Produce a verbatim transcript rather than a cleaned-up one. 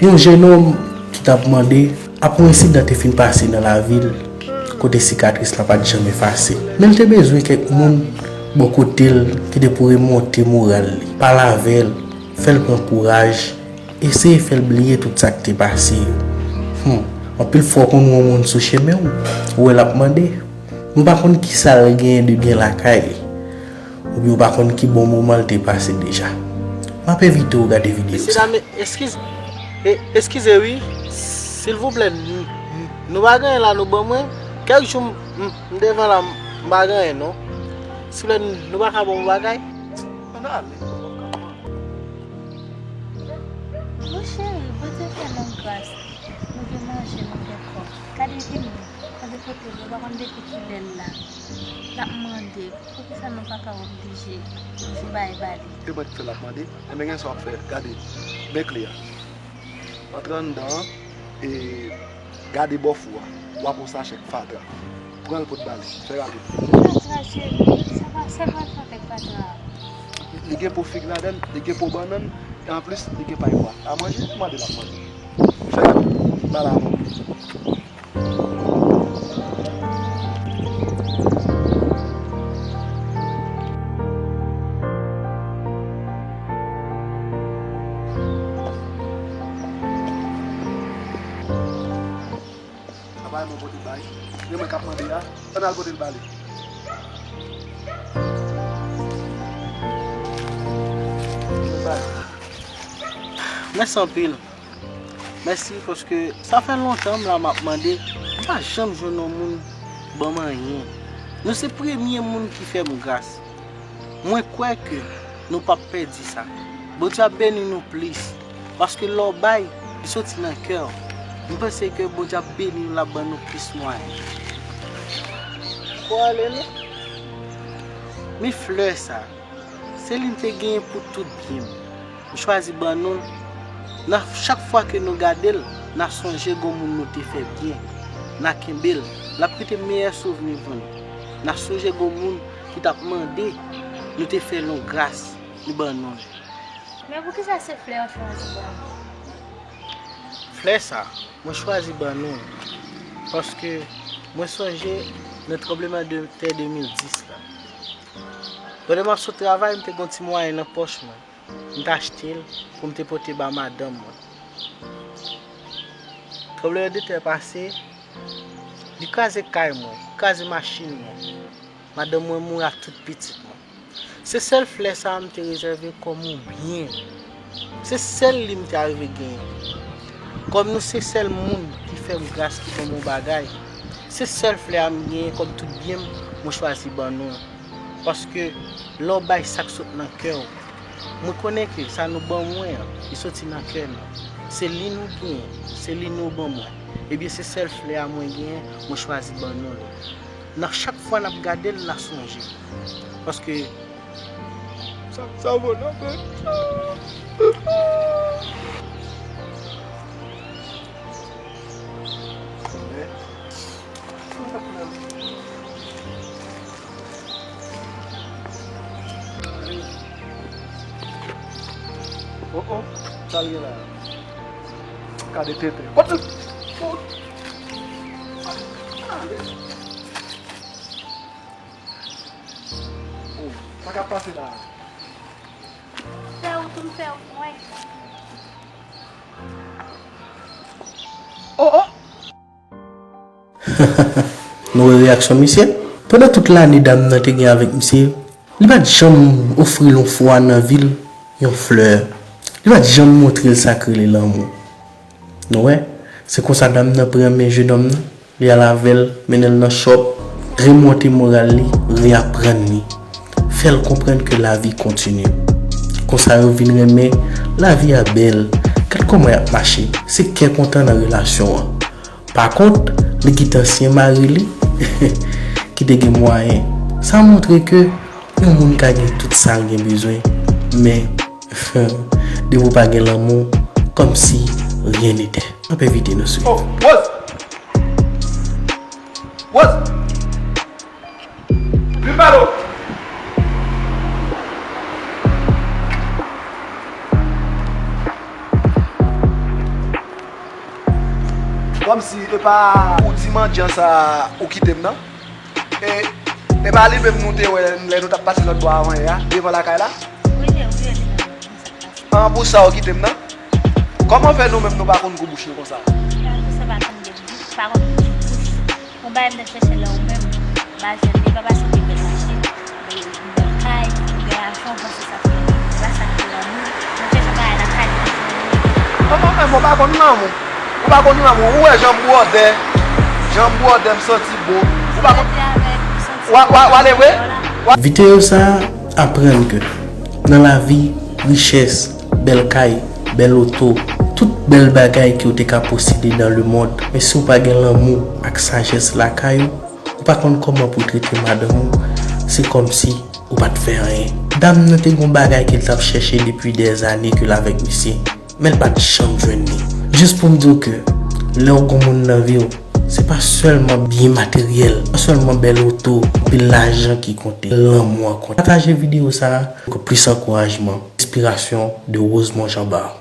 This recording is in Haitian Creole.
Yon jenòm ki t ap mande, apre yon ensidan te fin pase nan lavi l, kote sikatris la pa t janm efase. Men l te bezwen kèk moun bò kote l ki te pou remonte moral li, pale avè l, fè l pran kouraj, eseye fè l bliye tout sa k te pase yo. Hmm, anpil fwa w konn wè yon moun sou chemen w, ou wè l ap mande, men w pa konn kisa l genyen de byen lakay li. Oubyen w pa konn ki bon moman l te pase deja. M ap envite w gade videyo sa. Mesye dam, eskize, e, eskize wi. Silvouplè, n-, n-, nou pa gen anyen la, nou ban mwen. Kèk jou m, m, m devan la, m pa gen anyen non. Silvouplè, nou pa ka ban m yon bagay? Ann ale. Mon cheri, Bondye fè nou gras. Nou gen manje, nou gen kòb. Gade vini. Gade kote l ye, ou pa konn depi kilè l la. L ap mande, poukisa nou pa ka oblije di bay ba li? E mwen ki fè l ap mande? Enben gen sa w ap fè, gade, men kle a. Antre anndan an, e gade bò fou a, w ap wè yon sachè fatra. Pran l pou t ba li, fè rapid. Fatra, cheri, sa pa, sa pa fè avèk fatra a. Li gen po fig ladan l, li gen po bannann, e anplis, li gen pay bwa. A manje, mande l ap manje. Fè rapid, ba l avè w. Sa pa yon bon kote bay. Gen mwen k ap mande a. Ann al pote l ba li. Mèsi anpil. Mèsi, paske sa fè lontan m la m ap mande, m pa janm jwenn yon moun ban m anyen. Nou se premye moun ki fè m gras. Mwen kwè ke nou p ap pèdi sa. Bondye ap beni nou plis, paske lè w bay, li soti nan kè w. M panse ke Bondye ap beni nou, l ap ban nou plis mwayen. Fò ale non. Men flè sa. Se li m te genyen pou tout byen m. M chwazi ban nou l. Nan chak fwa ke nou gade l, n a sonje gon moun nou te fè byen. N a kenbe l. L ap rete meyè souvni pou nou. N a sonje gon moun ki t ap mande, nou te fè l yon gras, li ban nou l. Men poukisa se flè w chwazi ban mwen? Flè sa, mwen chwazi ban nou l. Paske mwen sonje nan tranbleman de tè de mil dis la. Pandan m ap sot travay, m te gen yon ti mwayen nan pòch mwen. M te achte l pou m te pote ba madanm mwen. Tranbleman de tè pase, li kraze kay mwen, li kraze machin mwen. Madanm mwen mouri ak tout pitit mwen. Se sèl flè sa a m te rezève kòm yon byen. Se sèl li m te arive genyen. Kòm nou se sèl moun ki fè m gras, ki ban m yon bagay, se sèl flè a m genyen kòm tout byen m, mwen chwazi ban nou l. Paske lè w bay sa k sot nan kè w, mwen konnen ke sa nou ban mwen an, li soti nan kè nou. Se li nou genyen, se li nou ban mwen. Ebyen, se sèl flè a mwen genyen, mwen chwazi ban nou l. Nan chak fwa n ap gade l, n a sonje. Paske sa, sa vo nan men. Oh, oh, sa l ye la? Gade tenten. Kot l? Oh. Oh, sa k ap pase la? Fè ou tou m fè ou mwen. Oh, oh. Nou wè reyaksyon misye? Pandan tout lane dam nan te gen avèk misye, li pa t janm ofri l yon fwa nan vi l yon flè. Li pa t janm montre l sa k rele lanmou. Nou wè, se konsa dam nan pran men jenòm nan, li al avè l, mennen l nan chòp, remonte moral li, reaprann li, fè l konprann ke lavi kontinye. Konsa yo vin renmen, lavi a bèl, gad kòman y ap mache, se kè kontan nan relasyon an. Pa kont, li kite ansyen mari li, ki te gen mwayen. Sa montre ke yon moun ka gen tout sa l gen bezwen, men depi w pa gen lanmou, kòmsi rien n'était. M ap envite nou swiv. Oh, Rose! Rose! Vin pale w! Kòmsi e pa ou ti mandyan sa ou kite m nan? E, e pa li menm nou te wè lè nou t ap pase lòt bò avan yè a, devan lakay la? Wi, men wi, li nan sa k pase. An, pou sa ou kite m nan? Kòman fè nou menm nou pa konn gou bouch nou konsa? An, pou sa pa konn gou bouch, pa konn gou bouch. Yon bagay m t ap chèche la ou menm, m pa jwenn li, pa pase de bèl machin, de bèl kay, de bèl ajan, ou panse sa se, se pa sa ki lanmou. M ap chèche yon bagay lakay mwen. Kòman menm ou pa konn lanmou? Ou pa konn lanmou? Ou wè jan m bwòdè, jan m bwòdè m santi bon. Ou pa konn. Wa, wa, wale vre? Videyo sa a aprann ke nan lavi, richès, bèl kay, bèl oto, tout bèl bagay ke w te ka posede dans le monde, men si w pa gen lanmou ak sajès lakay ou, ou pa konn kòman pou w trete madanm ou, se kòmsi ou pa t fè anyen. Dam nan te gon bagay ke l t ap chèche depi dèzane ke l avèk misye, men l pa t janm jwenn li. Jis pou m di w ke lè w gon moun nan vi w, se pa sèlman byen materyèl, pa sèlman bèl oto, anpil lajan ki konte, lanmou an konte. Pataje videyo sa a pou plis ankourajman, enspirasyon de Rosemond Jean Bart.